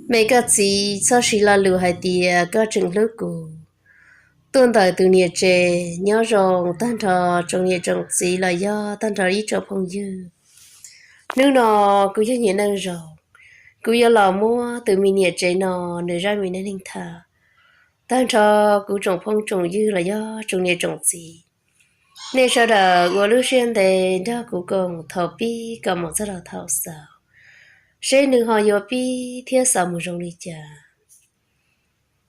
Me koj txiv, txhob siv lo lus hais tias koj tseem hlub kuv. Tuaj ntawm tus niam tsev, nyob zoo tag nrho tsoom niam tsoom txiv los yog tag nrho ib tsoom phooj ywg. Hnub no kuv yog Nyiaj Neej Zoo, kuv yuav los muab tus me niam tsev no nws zaj me neej neeg tham. Tag nrho kuv tsoom phooj tsoom ywg los yog tsoom niam tsoom txiv, nej sawv daws ua lub siab ntev nrog kuv koom thaum pib kom mus txog rau thaum xaus, seb nws ho yuav pib thiab xaus mus zoo li cas.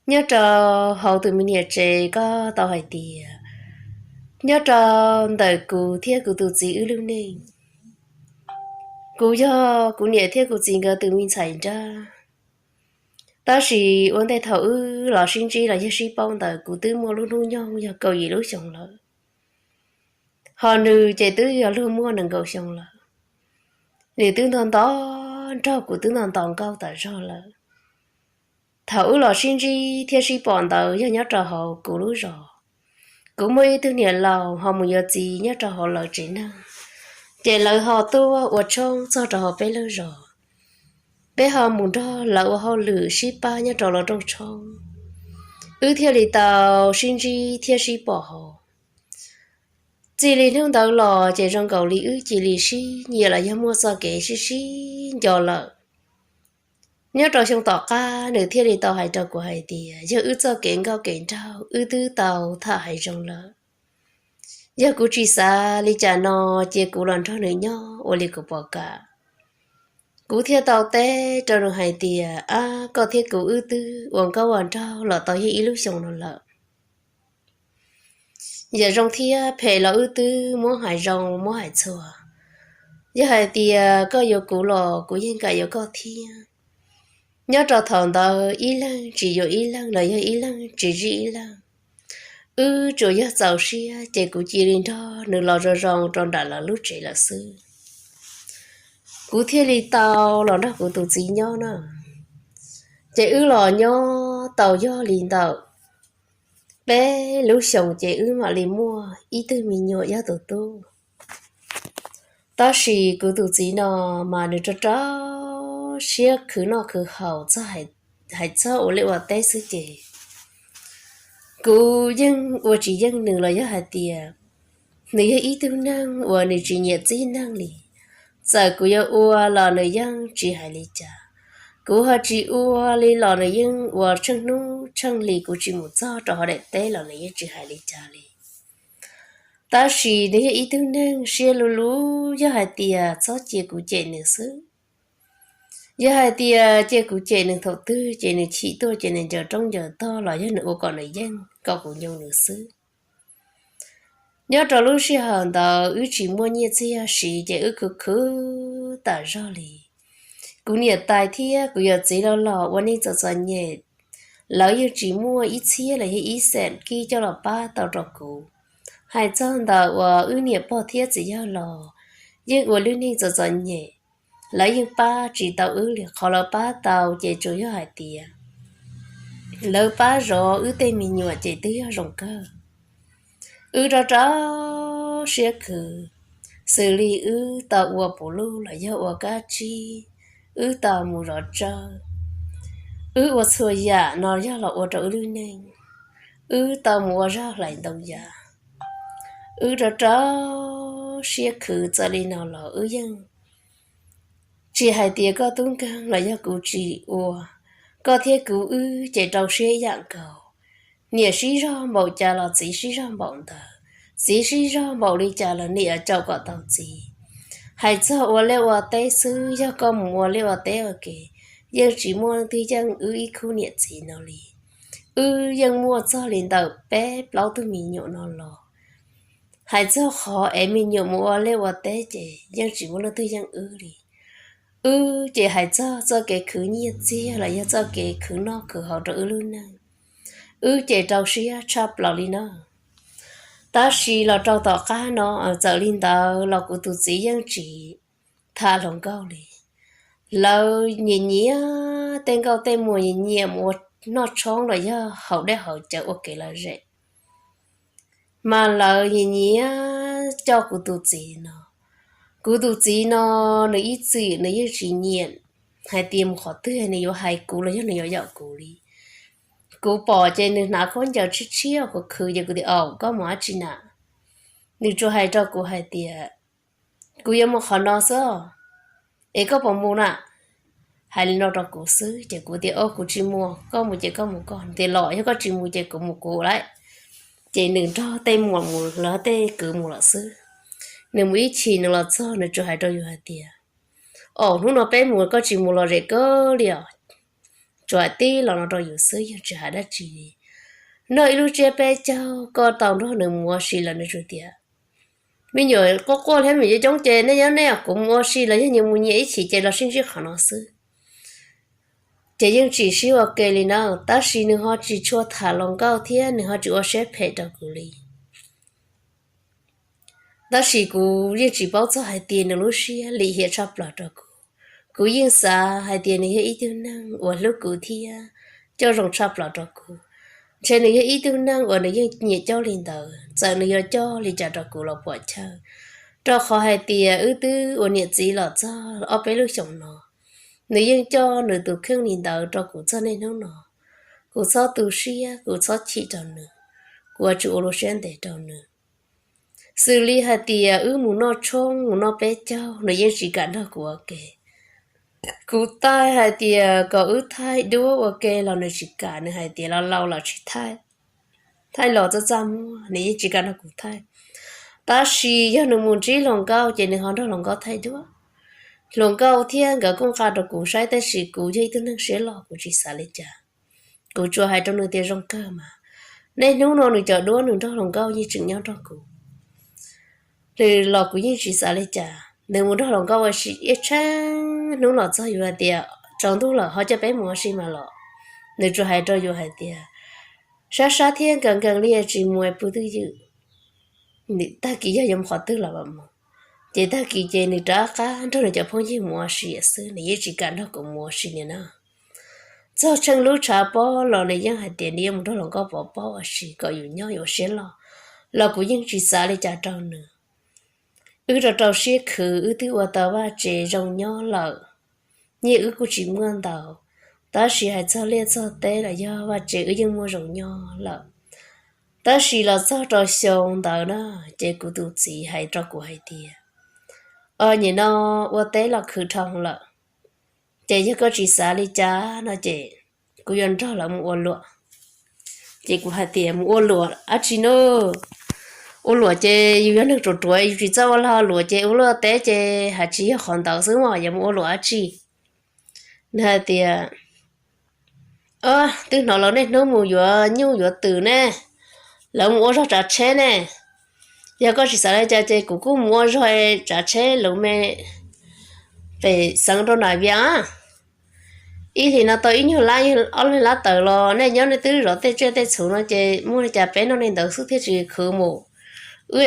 Nyob rau hauv tus me niam tsev, koj tau hais tias nyob rau ntawm kuv thiab kuv tus txiv wb lub neej, kuv yog kuv niam thiab kuv txiv nkawd tus me ntxhais nrab. Tab sis ua ntej thaum wb los sib ntsib los yog sib paub ntawd, kuv twb muaj lub hnub nyoog yog kaum yim lub xyoo lawm, ho nws ces twb yog luag muaj nees nkaum xyoo lawm. Nws twb nto nto nraug, kuv twb nto nto nkauj tas zog lawm. Thaum wb los sib ntsib thiab sib pom ntawd yog nyob rau hauv kuv lub zos. Kuv muaj ib tug niam laus ho mus yuav txiv nyob rau hauv lawv tsev neeg, ces lawv ho tuaj ua tshoob txog rau hauv peb lub zos. Peb ho mus nrog lawv ua hauj lwm sib pab nyob rau lawv rooj tshoob, wb thiaj li tau sib ntsib thiab sib pom hauv. Txij li hnub ntawd los ces zoo nkaus li wb cia li sib nyiam los yog muaj txoj kev sib sib nco lawm. Nyob rau xyoo tom qab nws thiaj li tau hais rau kuv hais tias yog wb txoj kev nkauj kev nraug wb twb tau tham hais zoo lawm. Yog kuv tsis xav li cas no, cia kuv los nrog nws nyob ua li kuv pom kam. Kuv thiaj tau teb rau nws hais tias, ab, koj thiab kuv wb twb ua nkauj ua nraug los tau yog ib lub xyoo no lawm. Yam zoo thiab phem los wb twb muab hais zoo muab hais txhua. Yog hais tias koj yuav kuv los kuv yeej kam yuav koj thiab. Nyob rau thaum ntawd ib leeg tsis yuav ib leeg los yog ib leeg tsis zij ib leeg, wb tsuas yog txaus siab ces kuv cia li nrog nws los zoo zoo rau nram lawv lub tsev lawm xwb. Kuv thiaj li tau los nrog kuv tus txiv nyob na. Ces wb los nyob tau yog li ntawm peb lub xyoos ces wb mam li muaj ib tug me nyuam yog tus tub. Tab sis kuv tus txiv no mas nws rau rau siab khwv noj khwv haus txog hais txog ua liaj ua teb xwb ces kuv yeej ua tsis yeej nws los yog hais tias nws yog ib tug neeg uas nws tsis nyiam txib neeg li. Txawm kuv yuav ua los nws yeej tsis hais li cas. Kuv ho tsis ua li los nws yeej ua tsheej hnub tsheej hli, kuv tsis mus txog rau hauv daim teb los nws yeej tsis hais li cas li. Tab sis nws yog ib tug neeg siab luv luv, yog hais tias txhob cia kuv cem nws xwb. Yog hais tias cia kuv cem nws thaum twg ces nws chim tuaj ces nws ncaws roob ncaws tog los yog nws ua kom nws yeej kom kuv nyoo nws xwb. Nyob rau lub sij hawm ntawd wb tsis muaj nyiaj txiag siv ces wb khwv khwv tas zog li. Kuv niam tais thiab kuv yawm txiv los los ua neej txom txom nyem, lawv yeej tsis muaj ib txhiab los yog ib xees kib coj los pab tau rau kuv. Hais txog ntawm uas wb niam pog thiab txiv yawg los yeej ua lub neej txom txom nyem, lawv yeej pab tsis tau wb li. Qhov lawv pab tau ces tsuas yog hais tias lawv pab zov wb tej me nyuam ces twb yog zoo kawg. Wb rau rau siab khwv, xws li wb tau ua puv luj los yog ua kab tsib, wb tau mus zov tsawb, wb ua txhua yam no yog los ua rau wb lub neej, wb tau mus ua zog hlais ntoo yas. Wb rau rau siab khwv txawm li no los wb yeej tsis hais tias koj tub nkeeg los yog kuv tsis ua, koj thiab kuv wb ces rau siab ib yam nkaus. Niam sib zog npaum cas los txiv sib zog npaum ntawd, txiv sib zog npaum li cas los niam yuav caum kom tau txiv. Hais txog ua liaj ua teb xwb, yog koj mus ua liaj ua teb ua ke, yeej tsis muaj leej twg yeej wb ib khub niam txiv no li. Wb yeej muaj txog li ntawm peb plaub tug me nyuam no los. Hais txog qhov es me nyuam mus ua liaj ua teb ces yeej tsis muaj leej twg yeej wb li. Wb ces hais txog txoj kev khwv nyiaj txiag los yog txoj kev khwv noj khwv haus rau wb lub neej, wb ces rau siab tshaj plaws li na. Tab sis los rau tom qab no, txawm li ntawd los kuv tus txiv yeej tsis tham hluas nkauj li. Lawv nyiam nyiam tej nkauj tej muag, nyiam nyiam mus ua noj tshoob los yog haus dej haus cawv ua kev lom zem. Mas lawv nyiam nyiam coj kuv tus txiv no. Kuv tus txiv no, nws ib txwm nws yeej tsis nyiam hais tias mus qhov twg nws yuav hais kuv los yog nws yuav yaum kuv li. Kuv pom ces nws hnav khaub ncaws tshiab tshiab khwv khwv ces kuv tias, Aum, koj mus dab tsi na? Nws tsuas hais rau kuv hais tias, Kuv yuav mus qhov no xwb, es koj puas mus na? Hais li no rau kuv xwb ces kuv tias, Au, kuv tsis mus, koj mus ces koj mus koj. Nws tias, Los yog koj tsis mus ces kuv mus kuv lawm. Ces nws nrog tej muam mus los tej kwv mus lawm xwb. Nws mus ib chim nws los txog nws tsuas hais rau yus hais tias, Aum, hnub no peb mus koj tsis mus los zem kawg li os. Tsuas tib los no rau yus xwb yeej tsis hais dab tsi li. Noj ib lub tsiab peb caug koj tau nrog nws mus ua si lawm nws tsuas tias, Me nyuam quaj quaj thiab me nyuam coob coob ces nej nyob nej, kuv mus ua si los yog nyias mus nyias ib chim ces los sib ntsib qhov no xwb. Ces yeej tsis sib ua ke li na, tab sis nws ho tsis tshua tham hluas nkauj thiab nws ho tsis ua siab phem rau kuv li. Tab sis kuv yeej tsis paub txog hais tias nws lub siab lim hiam tshaj plaws rau kuv. Kuv yeej xav hais tias nws yog ib tug neeg uas hlub kuv thiab coj zoo tshaj plaws rau kuv. Ntshe nws yog ib tug neeg uas nws yeej nyiam coj li ntawd, txawm nws yuav coj li cas rau kuv los puam chawj, rau qhov hais tias wb twb ua niam txiv los txog ob peb lub xyoos no. Nws yeej coj nws tus kheej li ntawd rau kuv txog niaj hnub no. Kuv txhob tu siab, kuv txhob chim rau nws, kuv yuav tsum ua lub siab ntev rau nws. Xws li hais tias wb mus noj tshoob mus noj peb caug nws yeej tsis kam nrog kuv ua ke. Kuv taij hais tias kom wb thaij duab ua ke los nws tsis kam, nws hais tias los laus los tsis thaij, thaij los txaj txaj muag, nws yeej tsis kam nrog kuv thaij. Tab sis yog nws mus ntsib hluas nkauj ces nws ho nrog hluas nkauj thaij duab. Hluas nkauj thiab nkawd kuj nqa rau kuv saib tab sis kuv yog ib tug neeg siab loj kuv tsis xav li cas. Kuv tsuas hais rau nws tias zoo kawg mas, niaj hnub no nws cov duab nws nrog hluas nkauj yeej tseem nyob nrog kuv. Nws los kuv yeej tsis xav li cas, nws mus nrog hluas nkauj ua si ib tsheej hnub los txog yus hais tias tsaus ntuj lawm ho coj peb mus ua si mas los. Nws tsuas hais rau yus hais tias sab sab thiab nkees nkees li tsis mus pw twj ywm. Tag kis yog yuav mus qhov twg los mam mus. Ces tag kis ces nws rov qab nrog nws cov phooj ywg mus ua si xwb, nws yeej tsis kam nrog kuv mus ua si li na. Txog tsheej lub tshav pob los nws yeej hais tias nws yuav mus nrog hluas nkauj pov pob ua si kom yus nyob yuav siab loj, los kuv yeej tsis xav li cas rau nws. Wb rau rau siab khwv, wb twb ua tau vaj tsev zoo nyob lawm, nyiaj wb kuj tsis muaj ntau, tab sis hais txog liaj txog teb los yog vaj tsev wb yeej muaj zoo nyob lawm. Tab sis los txog rau xyoo ntawd na, ces kuv tus txiv hais rau kuv hais tias, Nim no ua teb los khwv dhau lawm, ces yog koj tsis xav li cas no ces kuv yuav nrog lawv mus ua luam. Ces kuv hais tias, Mus ua luam dab tsi no? Ua luam ces yus yog neeg ruam ruam yus tsis txawj ua lag luam ces ua luaj teb ces hais tsis yog qhov ntawd xwb mas yuav mus ua luam dab tsi? Nws hais tias, Twb hnov lawv niaj hnub mus yuav nyuj yuav twm ne, lawv mus ua zog tsav tsheb ne. Yog koj tsis xav li cas ces kuv kuj mus ua zog tsav tsheb luv me pem xeev rau nram Vias. Ib hlis no tau ib nyuag lab, ob lab tawm los nej nyob nej twb zov tej tsiaj tej txhu no ces muaj li cas peb noj li ntawd xwb thiaj tsis khwv mus. Wb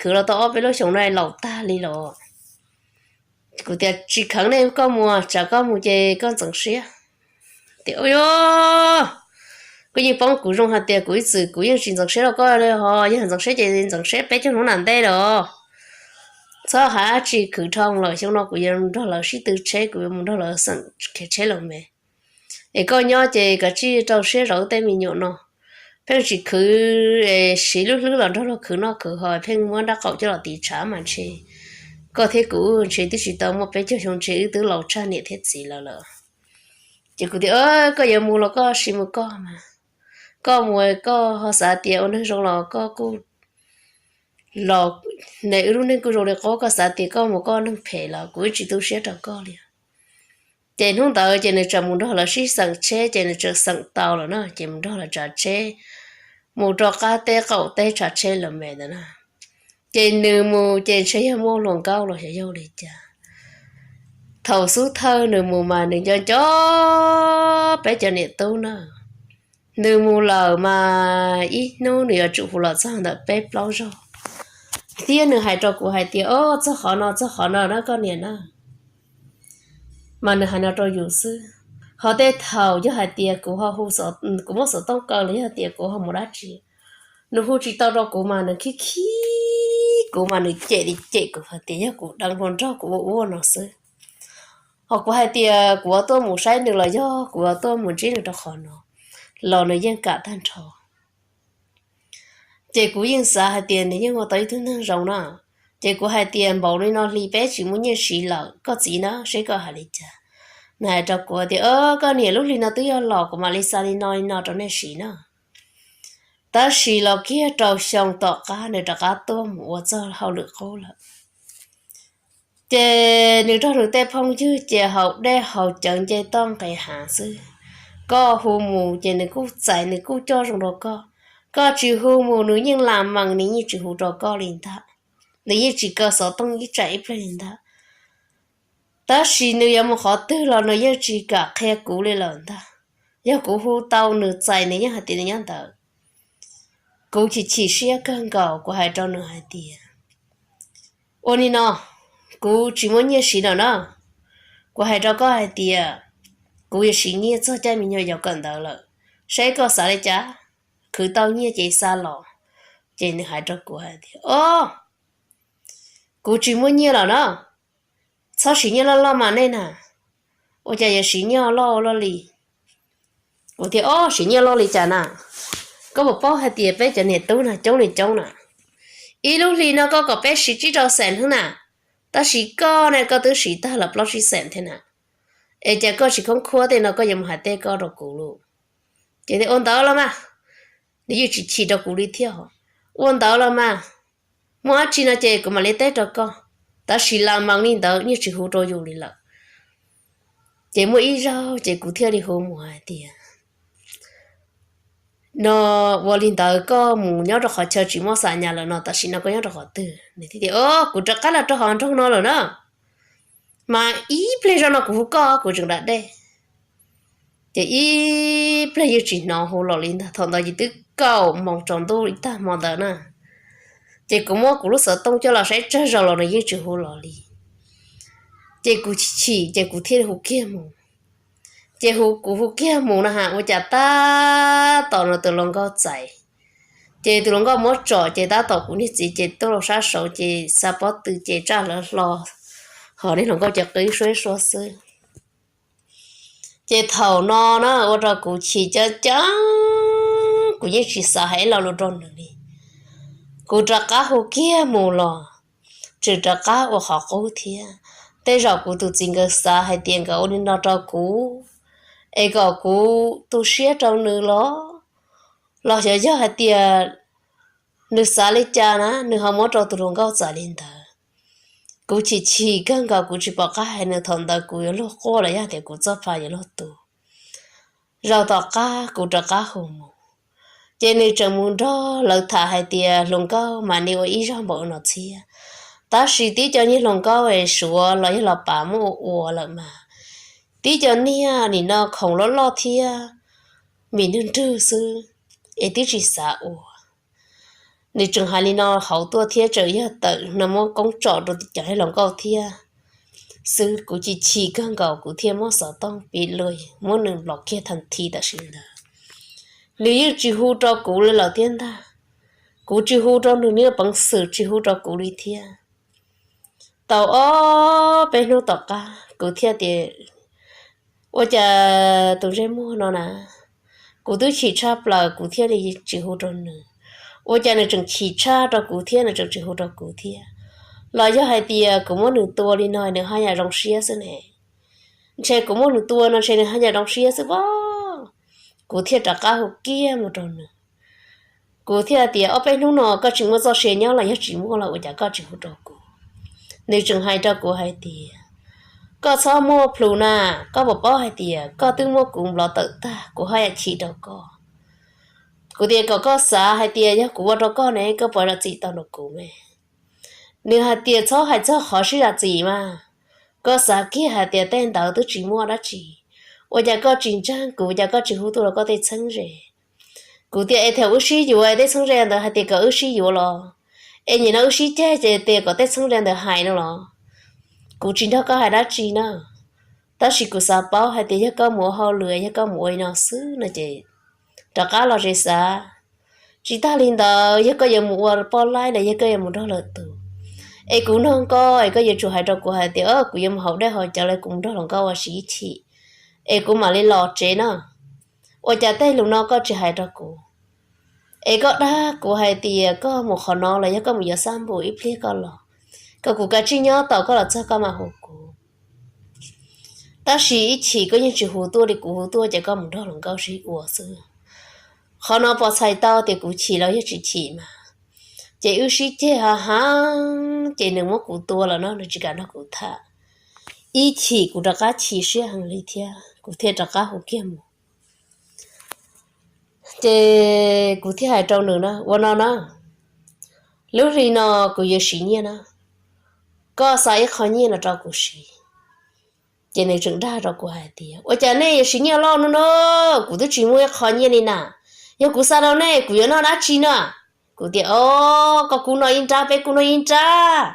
khwv los tau ob peb lub xyoos no laus tag li los. Kuv tias, Tsis kheev ne, koj mus, tsam koj mus ces koj ntxeev siab. Tias, Ua, koj yeej paub kuv zoo hais tias kuv ib txwm kuv yeej tsis ntxeev siab rau koj li ho, yog ntxeev siab ces ntxeev siab peb caug hnub nram ntej los. Txhob hais dab tsi, khwv dhau lawm, xyoo no kuv yuav nrog lawv sib tw tsheb, kuv yuav mus nrog lawv xeem khiav tsheb los me. Es koj nyob ces kav tsij rau siab zov wb tej me nyuam no, pheej tsis khwv, siv lub hlwb los nrog luag khwv noj khwv haus, pheej muab nrab qaum coj los tiv tshav mas ntshe koj thiab kuv ntshe twb tsis tau muaj peb caug xyoo, ntshe wb twb laus tshaj niam thiab txiv lawv lawm. Ces kuv tias, Koj yuav mus los koj sim mus koj mas, koj mus koj ho xav tias ua neeg zoo los koj kuj los, ne wb lub neej kuj zoo li qub, koj xav tias koj mus koj neeg phem los kuv yeej tsis tu siab rau koj li. Ces hnub ntawd ces nws tseem mus nrog lawv sib xeem tsheb ces nws tseem xeem tau lawm na, ces mus nrog lawv tsav tsheb, mus rau qab teb qaum teb tsav tsheb los me ntawd na. Ces nws mus ces ntshe yog muaj hluas nkauj los xyov yog li cas. Thaum xub thawj nws mus mas nws nco nco peb cov niam tub na. Nws mus lawm mas ib hnub nws yuav tsum hu los txog ntawm peb plaub zaug. Thiab nws hais rau kuv hais tias, Au, txog qhov no txog qhov no na koj niam na. Mas nws hais no rau yus xwb. Ho tej thaum yog hais tias kuv ho hu, kuv muab xov tooj kaw los yog tias kuv ho mus dab tsi, nws hu tsis tau rau kuv mas nws khib khib kuv mas nws cem li cem kuv hais tias yog kuv deev hluas nraug kuv ua ua no xwb. Ho kuv hais tias kuv yuav tuaj mus saib nws los yog kuv yuav tuaj mus ntsib nws rau qhov no los nws yeej kam tag nrho. Ces kuv yeej xav hais tias nws yeej ua tau ib tug neeg zoo na. Ces kuv hais tias npaum li no hli peb tsis muaj nyiaj siv lawm, koj txiv na, seb koj hais li cas? Nws hais rau kuv tias, koj niam, lub hli no twb yog los, kuv mam li xa li no li no rau nej siv na. Tab sis los kiag rau xyoo tom qab nws rov qab tuaj mus ua txog hauj lwm qub lawm. Ces nws nrog nws tej phooj ywg ces haus dej haus cawv nce toj nqes hav xwb. Koj hu mus ces nws kuj txais, nws kuj coj zoo rau koj. Koj tsis hu mus nws yeej lam mees, nws yeej tsis hu rau koj li ntag. Nws yeej tsis kaw xov tooj ib tsam ib pliag li ntag. Tab sis nws yuav mus qhov twg los nws yeej tsis kam qhia kuv li lawm ntag. Yog kuv hu tau nws txais nws yeej hais tias nws nyob ntawd. Kuv chim chim siab kawg nkaus, kuv hais rau nws hais tias, ua li no, kuv tsis muaj nyiaj siv lawm na. Kuv hais rau koj hais tias, kuv yuav siv nyiaj txog caij me nyuam yaus kawm ntawv lawm, saib koj xav li cas, khwv tau nyiaj ces xa los. Ces nws hais rau kuv hais tias, o, kuv tsis muaj nyiaj lawm na, txhob siv nyiaj loj loj mas nej na, ua cas yuav siv nyiaj loj ua luaj li? Kuv thiaj, o, siv nyiaj loj li cas na? Koj puas paub hais tias peb cov niam tub na coob li coob na, ib lub hli no koj kom peb siv tsib rau xees hnub na, tab sis koj ne koj twb siv tag los plaub tsib xees thiab na. Es cas koj tsis khoob khuab tej no koj yuav mus hais tej koj rau kuv lauj? Ces tias, ua ntawd los mas, nws yeej tsis chim rau kuv li thiab. Ua ntawd los mas, muaj dab tsi no ces kuv mam li teb rau koj, tab sis lam mees li ntawd yeej tsis hu rau yus li lawm. Ces muaj ib zaug ces kuv thiaj li hu mus hais tias, no, ua li ntawd koj mus nyob rau qhov chaw tsis muaj xa nyas lawm no, tam sim no koj nyob rau qhov twg? Nws thiaj tias, o, kuv rov qab los rau hauv nroog no lawm na, mas ib pliag zoj no kuv hu koj kuv tseem da dej. Ces ib pliag yeej tsis hnov hu los li ntag, thaum ntawd ces twb kaum moos tsaus ntuj ib tag hmo ntawd na. Ces kuv muab kuv lub xov tooj coj los saib tsawg zaus los nws yeej tsis hu los li. Ces kuv chim chim ces kuv thiaj hu kiag mus. Ces hu, kuv hu kiag mus na has, ua cas tab tom no tus hluas nkauj txais. Ces tus hluas nkauj muab tsom ces tab tom kuv niag txiv ces tuaj los sab saud ces xa pob tw ces tsaj hlawv hlo, ho niag hluas nkauj ces qw suab suab xwb. Ces thaum no na ua rau kuv chim coob coob, kuv yeej tsis xav hais ib lo lus rau nws li. Kuv rov qab hu kiag mus los tseem rov qab ua qhov qub thiab. Tej zaum kuv tus txiv nkawd xav hais tias nkawd ua li no rau kuv es kom kuv tu siab rau nws los, los xyov yog hais tias nws xav li cas na nws ho muab rau tus hluas nkauj txais li ntawd. Kuv chim chim kawg nkaus kuv tsis pom qab hais nws, thaum ntawd kuv yuav luag quaj los yog tias kuv txoj pha yuav luag tu. Zaum tom qab kuv rov qab hu mus, ces nws tseem mus nrog lawv tham hais tias hluas nkauj mas nws ua ib zaug npaum no thiab. Tab sis tib co niag hluas nkauj es suav los yog los pav muab ua ua lawm mas, tib co niag nim no khoom loj loj thiab, mis nrwg nrwg xwb, es twb tsis xav ua. Nws tseem hais li no hauv tuaj thiab tseem yog tawm no muab koob tsom rau cov niag hluas nkauj thiab xwb. Kuv chim chim kawg nkaus kuv thiaj muab xov tooj piv lus muab nws nplom kiag thas thi tam sim ntawd. Nws yeej tsis hu rau kuv li lawm thiab ntag. Kuv tsis hu rau nws, nws yeej peev xwm tsis hu rau kuv li thiab. Tau ob peb hnub tom qab kuv thiaj tias, ua cas tus ntsej muag no na, kuv twb chim tshaj plaws kuv thiaj li tsis hu rau nws. Ua cas nws tseem chim tshaj rau kuv thiab nws tseem tsis hu rau kuv thiab? Los yog hais tias kuv muab nws tua li no nws haj yam zoo siab xwb ne? Ntshe kuv muab nws tua no ntshe nws haj yam zoo siab xwb pob. Kuv thiaj rov qab hu kiag mus rau nws. Kuv thiaj tias, ob peb hnub no koj tsis muaj txoj sia nyob los yog tsis muaj los ua cas koj tsis hu rau kuv? Nws tseem hais rau kuv hais tias, koj txhob muaj plhus na, koj puas paub hais tias koj twb muab kuv nplov tawm tag kuv haj yam chim rau koj. Kuv tias kom koj xav hais tias yog kuv ua rau koj ne koj puas zam txim tau rau kuv me? Nws hais tias txhob hais txog qhov sib zam txim mas, koj xav kiag hais tias tej ntawd twb tsis muaj dab tsi, ua cas koj tsis ntseeg kuv, ua cas koj tsis hu tuaj rau koj tej txheeb ze? Kuv tias es thaum wb sib yuav es tej txheeb ze ntawd hais tias kom wb sib yuav los, es nim no wb sib ceg ces tias kom tej txheeb ze ntawd hais no los? Kuv tsis nrog koj hais dab tsi na, tab sis kuv xav paub hais tias yog koj mus ua hauj lwm yog koj mus ua li no xwb no ces rov qab los ze xav. Tsis tag li ntawd yog koj yuav mus ua poj laib los yog koj yuav mus nrog lwm tus, Es kuv nug koj es koj yuav tsum hais rau kuv hais tias, kuv yuav mus haus dej haus cawv los kuv mus nrog hluas nkauj ua si ib chim, es kuv mam li los tsev na. Ua cas tej lus no koj tsis hais rau kuv? Es koj dag kuv hais tias koj mus qhov no los yog koj mus yuav xab npum ib pliag koj los, kom kuv kav tsij nyob tos koj los txog koj mam hu kuv. Tab sis ib chim koj yeej tsis hu tuaj li, kuv hu tuaj ces koj mus nrog hluas nkauj sib ua xwb. Qhov no pov txhais tau tias kuv chim los yog tsis chim mas, ces wb sib ceg ha ha, ces nws muab kuv tua lawm no nws tsis kam nrog kuv tham. Ib chim kuv rov qab chim siab heev li thiab kuv thiaj rov qab hu kiag mus. Ces kuv thiaj hais rau nws na, ua no na, lub hli no kuv yuav siv nyiaj na, koj xa ib qho nyiaj no rau kuv siv. Ces nws tseem dag rau kuv hais tias, ua cas nej yuav siv nyiaj loj no no, kuv twb tsis muaj ib qho nyiaj li na, yog kuv xa rau nej kuv yuav noj dab tsi na? Kuv tias, o, koj kuj noj ib nrab peb kuj noj ib nrab,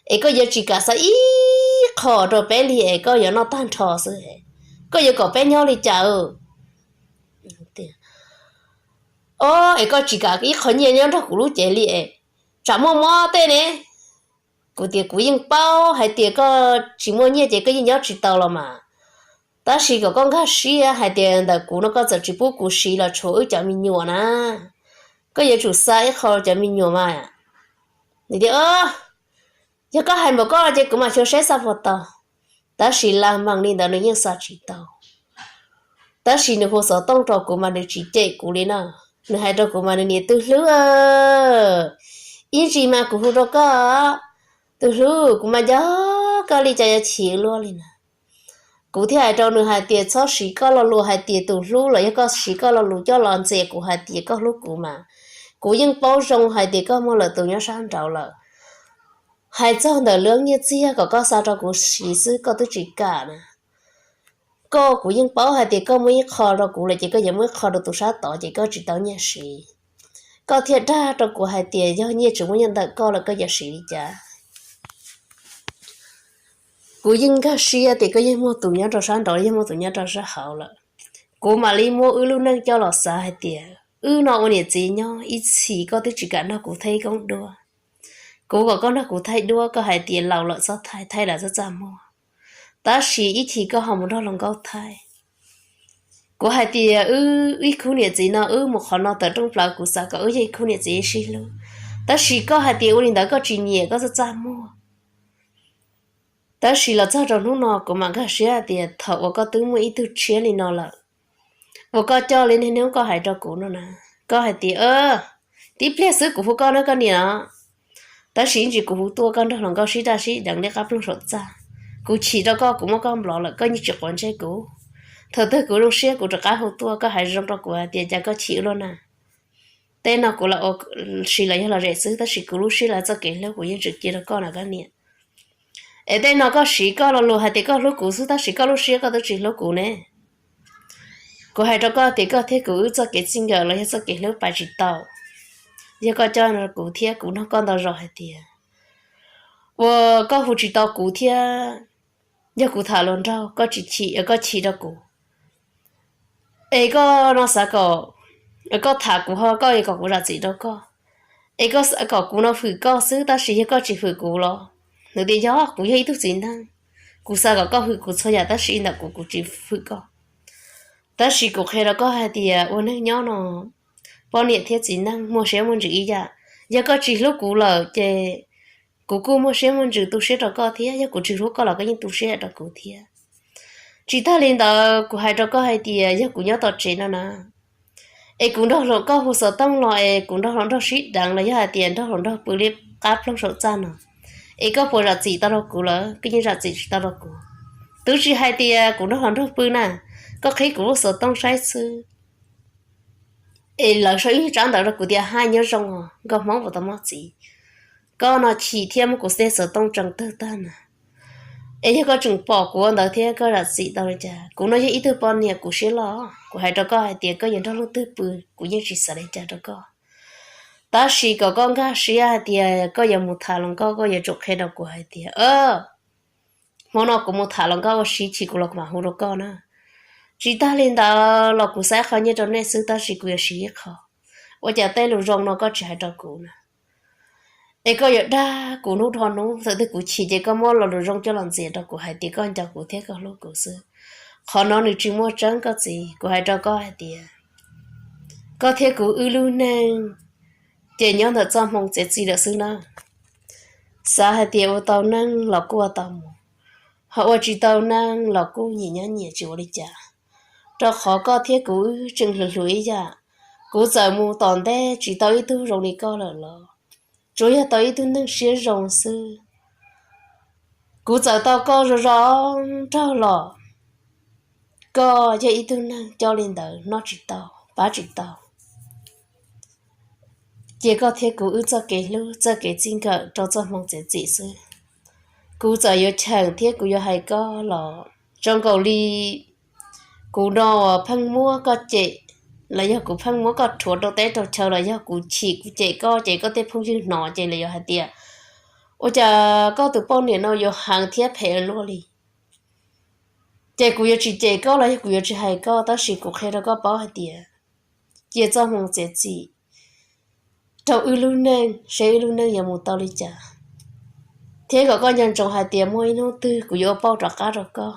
es koj yuav tsis kam xa ib qho rau peb li es koj yuav noj tag nrho xwb, koj yuav kom peb nyob li cas? O, es koj tsis kam ib qho nyiaj nyob nrog kuv lub cev li es tsam muaj mob tej ne. Kuv tias kuv yeej paub hais tias koj tsis muaj nyiaj ces koj yeej nyob tsis tau los mas, tab sis kom koj nkag siab hais tias ntawm kuv no koj txawm tsis pub kuv siv los tshuav wb cov me nyuam na, koj yuav tsum xa ib qho cov me nyuam mas. Nws tias, yog koj hais npaum koj ces kuv mam xyuas seb xa puas tau. Tab sis lam mees li ntawd nws yeej xa tsis tau. Tab sis nws hu xov tooj rau kuv mas nws tsis cem kuv li na. Nws hais rau kuv mas nws niam, tus hlub, ib ntsis mas kuv hu rau koj, tus hlub, kuv mas nco koj li cas yuav chim luaj li na. Kuv thiaj hais rau nws hais tias txhob siv koj lo lus hais tias tus hlub los yog koj siv koj lo lus coj los ntxias kuv hais tias koj hlub kuv mas, kuv yeej paub zoo hais tias koj muaj lwm tus nyob sab nraud lawm. Hais txog ntawm lub nyiaj txiag kom koj xa rau kuv siv xwb koj twb tsis kam na. Koj, kuv yeej paub hais tias koj muaj ib qho rau kuv lawm ces koj yuav muaj ib qho rau tus sab tod ces koj tsis tau nyiaj siv. Koj thiaj dag rau kuv hais tias yog nyiaj tsis muaj nyob ntawm koj lawm koj yuav siv li cas? Kuv yeej nkag siab tias koj yeej muaj tus nyob rau sab nraud, yeej muaj tus nyob rau sab hauv lawm. Kuv mam li muab wb lub neej coj los xav hais tias wb no ua niam txiv nyob ib txhis koj twb tsis kam nrog kuv thaij koob duab. Kuv kom koj nrog kuv thaij duab koj hais tias laus lawm txhob thaij, thaij lawm txhob txaj muag. Tab sis ib chim koj ho mus nrog hluas nkauj thaij. Kuv hais tias wb ib khub niam txiv no wb mus qhov no tawm rooj plaws kuv xav kom wb yog ib khub niam txiv sib hlub. Tab sis koj hais tias ua li ntawd koj tsis nyiam koj txaj txaj muag. Tab sis los txog rau hnub no kuv mam nkag siab hais tias thaum uas koj twb muaj ib tug tshiab li no lawm, uas koj coj li niaj hnub koj hais rau kuv no na, koj hais tias tib pliag xwb kuv hu koj na koj niam os. Tab sis ib ntsis kuv hu tuaj koj nrog hluas nkauj sib daj sib deev li qab ploog saum txaj. Kuv chim rau koj, kuv muab koj nplov lawm koj yeej tsis quav ntsej kuv. Thaum twg kuv zoo siab kuv rov qab hu tuaj koj hais zoo rau kuv hais tias cas koj chim ua luaj na. Tej no kuv ua si los yog los zem xwb tab sis kuv lub siab los txoj kev hlub kuv yeej tseem cia rau koj na koj niam. Es tej no koj siv koj lo lus hais tias koj hlub kuv xwb tab sis koj lub siab koj twb tsis hlub kuv ne. Kuv hais rau koj tias koj thiab kuv wb txoj kev txij nkawm los yog txoj kev hlub pab tsis tau. Yog koj coj kuv thiab kuv nug koj ntau zaus hais tias ua koj hu tsis tau kuv thiab, yog kuv tham hluas nraug koj tsis chim, koj chim rau kuv. Es koj no xav kom koj tham kuv ho koj kom kuv zam txim rau koj. Es koj xav kom kuv no hwm koj xwb tab sis yog koj tsis hwm kuv los? Nws tias yog kuv yog ib tug txiv neej, kuv xav kom koj hwm kuv txhua yam tab sis ntawm kuv kuv tsis hwm koj. Tab sis kuv qhia rau koj hais tias ua neej nyob no, poj niam thiab txiv neej muaj siab muaj ntsws ib yam. Yog koj tsis hlub kuv lawm ces kuv kuj muaj siab muaj ntsws tu siab rau koj thiab, yog kuv tsis hlub koj los koj yeej tu siab rau kuv thiab. Tsis tag li ntawd kuv hais rau koj hais tias yog kuv nyob tom tsev no na, es kuv nrog hluas, koj hu xov tooj los es kuv nrog hluas nraug sib deev los yog hais tias nrog hluas nraug pw li qab ploog saum txaj no, es koj puas zam txim tau rau kuv lawm? Koj yeej zam txim tsis tau rau kuv. Twb tsis hais tias kuv nrog hluas nraug pw na, koj qhib kuv lub xov tooj saib xwb. Es lawv sau ib tsab ntawv rau kuv tias hais nyob zoo os nkauj hmoob puas tau muaj txiv. Koj no chim thiab muab kuv tej xov tooj tseev tawg tag na. Es yog koj tseem pom kuv ua ntawd thiab koj zam txim tau li cas? Kuv no yog ib tug poj niam kuv siab loj, kuv hais rau koj hais tias koj yuav nrog leej twg pw kuv yeej tsis xav li cas rau koj. Tab sis kom koj nkag siab hais tias koj yuav mus tham hluas nkauj koj yuav tsum qhia rau kuv hais tias hmo no kuv mus tham hluas nkauj ua si chim kuv los kuv mam hu rau koj na. Tsis tag li ntawd los kuv xa ib qho nyiaj rau nej xwb tab sis kuv yuav siv ib qho. Ua cas tej lus zoo no koj tsis hais rau kuv na? Es koj yuav dag kuv hnub dhau hnub, thaum twg kuv chim ces koj muab lo lus zoo coj los ntxias rau kuv hais tias koj nco kuv thiab koj hlub kuv xwb. Qhov no nws tsis muaj tseeb koj txiv, kuv hais rau koj hais tias koj thiab kuv wb lub neej ces nyob ntawm txoj hmoo txiav txim lawm xwb na. Xav hais tias ua tau neej los kuj ua tau mus, ho ua tsis tau neej los kuj nyias nyob nyias tsis ua li cas. Rau qhov koj thiab kuv wb tseem hluas hluas ib yam, kuv txawm mus tom ntej tsis tau ib tug zoo li koj lawm los tsuas yog tau ib tug neeg siab zoo xwb. Kuv txawm tau koj zoo zoo nraug los koj yog ib tug neeg coj li ntawd noj tsis tau pab tsis tau. Cia koj thiab kuv wb txoj kev hlub txoj kev txij nkawm rau txoj hmoo txiav txim xwb. Kuv txawm yuav cheem thiab kuv yuav hais koj los zoo nkaus li kuv no pheej muab koj cem, los yog kuv pheej muab koj rhuav rau teb rau chaw, los yog kuv chim kuv cem koj ces koj tej phooj ywg hnov ces lawv yuav hais tias ua cas koj tus poj niam no yuav heev thiab phem luaj li. Ces kuv yuav tsis cem koj los yog kuv yuav tsis hais koj, tab sis kuv qhia rau koj paub hais tias cia txoj hmoo txiav txim rau wb lub neej seb wb lub neej yuav mus tau li cas, thiab kom koj nco ntsoov hais tias muaj ib hnub twg kuv yuav ua pauj rov qab rau koj.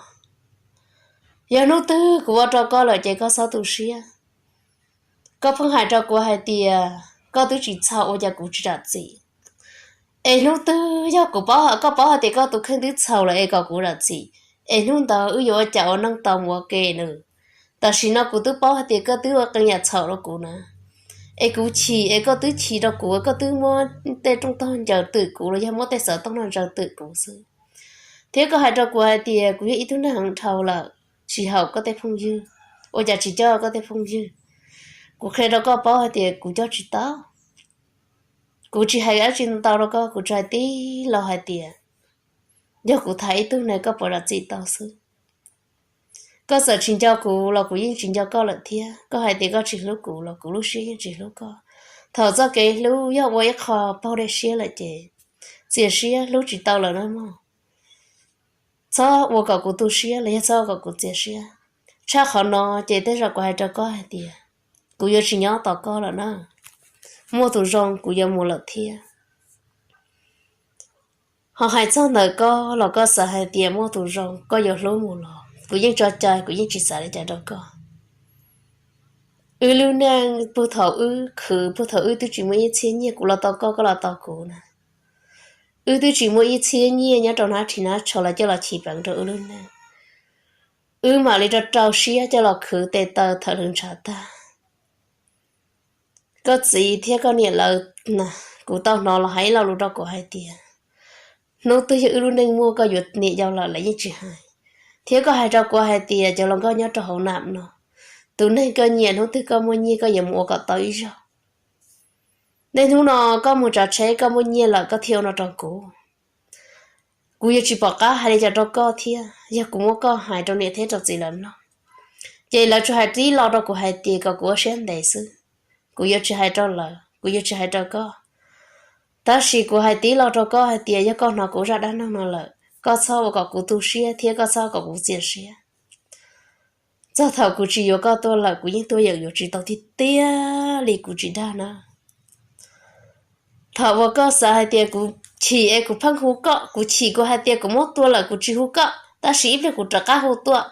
Yog hnub twg kuv ua rau koj lawm ces koj txhob tu siab. Koj pheej hais rau kuv hais tias koj twb tsis txhaum ua cas kuv tsis zam txim. Es hnub twg yog kuv paub, koj paub hais tias koj tus kheej twb txhaum lawm es kom kuv zam txim, es hnub ntawd wb yuav ua cas ua neej tau mus ua ke nws. Tam sim no kuv twb paub hais tias koj twb ua qee yam txhaum rau kuv na, es kuv chim es koj twb chim rau kuv, koj twb muab tej rooj tog ncaws twm kuv los yog muab tej xov tooj no ntsaws twm kuv xwb. Thiab koj hais rau kuv hais tias kuv yog ib tug neeg heev dhau lawm, tsis haum koj tej phooj ywg, ua cas tsis coj koj tej phooj ywg. Kuv qhia rau koj paub hais tias kuv coj tsis tau. Kuv tsis hais dab tsi ntau rau koj, kuv tsuas hais tib lo hais tias yog kuv tham ib tug ne koj puas zam txim tau xwb. Koj txawm tsis nco kuv los kuv yeej tsis nco koj lawm thiab. Koj hais tias koj tsis hlub kuv los kuv lub siab yeej tsis hlub koj. Thaum txoj kev hlub yog ua ib qho paug dej siab lawm ces txias siab hlub tsis tau lawm na mog. Txhob ua kom kuv tu siab los yog txhob ua kom kuv txias siab. Tshaj qhov no ces tej zaum kuv hais rau koj hais tias kuv yuav tsis nyob tos koj lawm na. Muaj tus zoo kuv yuav mus lawm thiab. Ho hais txog ntawm koj los koj xav hais tias muaj tus zoo koj yuav hlub mus los kuv yeej tso cai, kuv yeej tsis xav li cas rau koj. Wb lub neej puag thaum wb khwv, puag thaum wb twb tsis muaj ib txhiab nyiaj, kuv los tau koj, koj los tau kuv na. Wb twb tsis muaj ib txhiab nyiaj nyob rau hnab ris hnab tsho los coj los chim peev rau wb lub neej. Wb mam li rau rau siab coj los khwv tes taw thawm hwv ntshav tag. Koj txiv thiab koj niam lawv, kuv tau hnov los hais ib lo lus rau kuv hais tias hnub twg yog wb lub neej muaj koj yuav niam yau lawm lawv yeej tsis hais. Thiab koj hais rau kuv hais tias cov hluas nkauj nyob rau hauv nam no, tus neeg koj nyiam hnub twg koj muaj nyiaj koj yuav mus ua kom tau ib zaug. Niaj hnub no koj mus tsav tsheb koj muaj nyiaj lawm koj thiaj ua no rau kuv. Kuv yuav tsis pom qab hais li cas rau koj thiab, yog kuv muab koj hais rau niam thiab rau txiv lawv mloog, ces lawv tsuas hais tib lo rau kuv hais tias kom kuv ua siab ntev xwb. Kuv yuav tsis hais rau lawv, kuv yuav tsis hais rau koj. Tab sis kuv hais tib lo rau koj hais tias yog koj hnov kuv zaj dab neeg no lawm, koj txhob ua kom kuv tu siab thiab koj txhob kom kuv txias siab. Txog thaum kuv tsis yuav koj tuaj lawm kuv yeej tuaj yeem yuav tsis tau tiag tiag li, kuv tsis dag na. Thaum uas koj xav hais tias kuv chim es kuv pheej hu koj, kuv chim kuv hais tias kuv muab tua lawm kuv tsis hu koj, tab sis ib pliag kuv rov qab hu tuaj.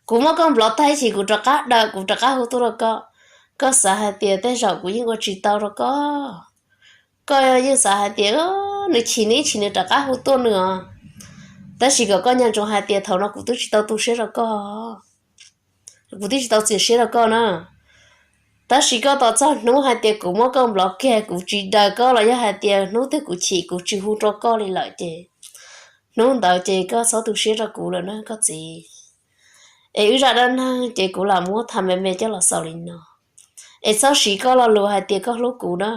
Kuv muab koj nplov tag ib chim kuv rov qab daws kuv rov qab hu tuaj rau koj. Koj xav hais tias tej zaum kuv yeej ua tsis tau rau koj. Koj yeej xav hais tias nws chim nws ib chim nws rov qab hu tuaj nws os. Tab sis kom koj nco ntsoov hais tias thaum no kuv twb tsis tau tu siab rau koj, kuv twb tsis tau txias siab rau koj na. Tab sis koj tos txog hnub hais tias kuv muab koj nplov kiag kuv tsis daws koj los yog hais tias hnub twg kuv chim kuv tsis hu rau koj li lawm ces hnub ntawd ces koj txhob tu siab rau kuv lawm na koj txiv. Es wb zaj dab neeg ces kuv lam muab tham me me coj los xaus li no. Es txhob siv koj lo lus hais tias koj hlub kuv na.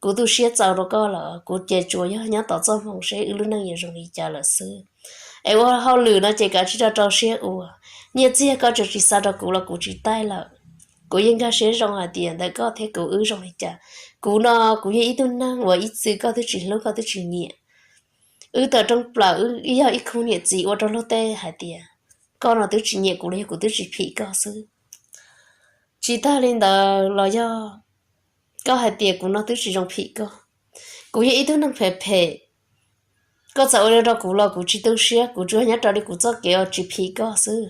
Kuv tu siab txaus rau koj lawm, kuv ces tsuas yog nyob tos txoj hmoo seb wb lub neej yuav zoo li cas lawm xwb. Es ua hauj lwm no ces kav tsij rau rau siab ua. Nyiaj txiag koj tsuas tsis xa rau kuv los kuv tsis taij lawm. Kuv yeej nkag siab zoo hais tias ntawm koj thiab kuv wb zoo li cas. Kuv no kuv yog ib tug neeg uas ib txwm koj twb tsis hlub koj twb tsis nyiam. Wb tawm rooj plaws wb yog ib khub niam txiv ua rau luag tej hais tias koj no twb tsis nyiam kuv los yog kuv twb tsis phim koj xwb. Tsis tag li ntawd los yog koj hais tias kuv no twb tsis zoo phim koj. Kuv yog ib tug neeg phem phem, koj txawm ua li rau kuv los kuv tsis tu siab, kuv tsuas nyob raws li kuv txoj kev uas tsis phim koj xwb.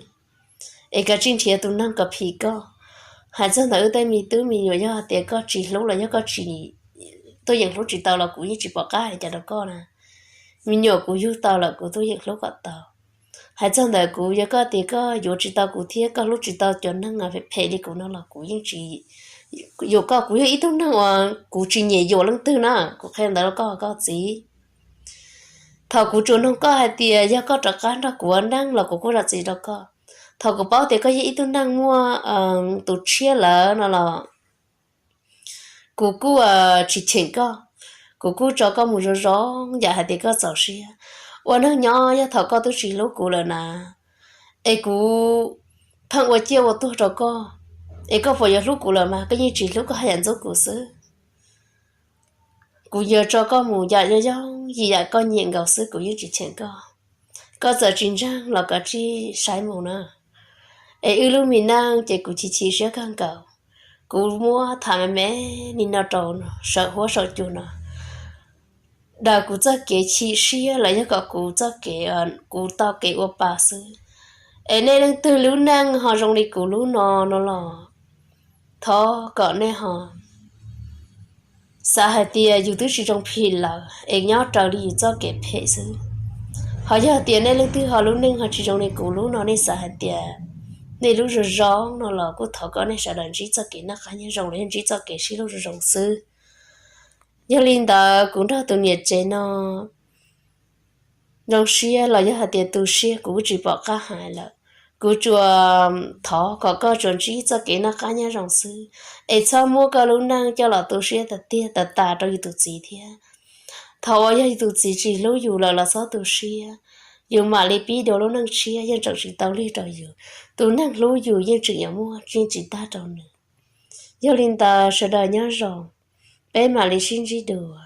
Es kav tsij nrhiav tus neeg kom phim koj. Hais txog ntawm wb tej me tub me nyuam, yog tias koj tsis hlub los yog koj tsis, tuaj yeem hlub tsis tau los kuv yeej tsis pom qab hais cas rau koj na. Me nyuam kuv yug tau lawm kuv tuaj yeem hlub kom tau. Hais txog ntawm kuv, yog koj tias koj yuav tsis tau kuv thiab koj hlub tsis tau cov neeg phem phem li kuv no los kuv yeej tsis yuam koj. Kuv yog ib tug neeg uas kuv tsis nyiam yuam leej twg na, kuv qhia ntawd rau koj, koj txiv. Thaum kuv tsuas nug koj hais tias yog koj rov qab nrog kuv ua neej los kuv kuj zam txim rau koj. Thaum kuv paub tias koj yog ib tug neeg muaj tus tshiab lawm no los kuv kuj tsis cheem koj, kuv kuj tso koj mus zoo zoo yam hais tias koj txaus siab. Ua neej nyob yog thaum koj twb tsis hlub kuv lawm na, es kuv pheej ua ciaj ua tuag rau koj, es koj puas yuav hlub kuv lawm mas? Koj yeej tsis hlub, koj haj yam ntxub kuv xwb. Kuv yuav tso koj mus yam yooj yooj yim yam koj nyiam nkaus xwb, kuv yeej tsis cheem koj. Koj txawm tsis ntseeg los koj tsis saib mus na. Es wb lub me neej ces kuv chim chim siab kawg nkaus. Kuv muab tham me me li no rau saum huab saum cua no, daws kuv txoj kev chim siab los yog kom kuv txoj kev, kuv tau kev ua pa xwb. Es nej leej twg lub neej ho zoo li kuv lub no no los thov kom nej ho xav hais tias yus twb tsis zoo phim lawm es nyob raws li yus txoj kev phem xwb. Ho yog tias nej leej twg ho lub neej ho tsis zoo li kuv lub no, nej xav hais tias nej lub zoo zoo no los kuj thov kom nej sawv daws ntsib txoj kev noj qab nyob zoo los yog ntsib txoj kev sib hlub zoo zoo xwb. Yog li ntawd kuv nrog tus niam tsev no zoo siab los yog hais tias tu siab kuv tsis pom qab hais lawm. Kuv tsuas thov kom koj tsuas ntsib txoj kev noj qab nyob zoo xwb, es txhob muab koj lub neej coj los tu siab tas tiag tas tas rau yus tus txiv thiab. Thaum uas yog yus tus txiv tsis hlub yus lawm los txhob tu siab, yus mam li pib dua lub neej tshiab yeej tseem tsis tau lig rau yus. Tus neeg hlub yus yeej tseem yuav muaj, yeej tsis tag rau nws. Yog li ntawd sawv daws nyob zoo, peb mam li sib ntsib dua.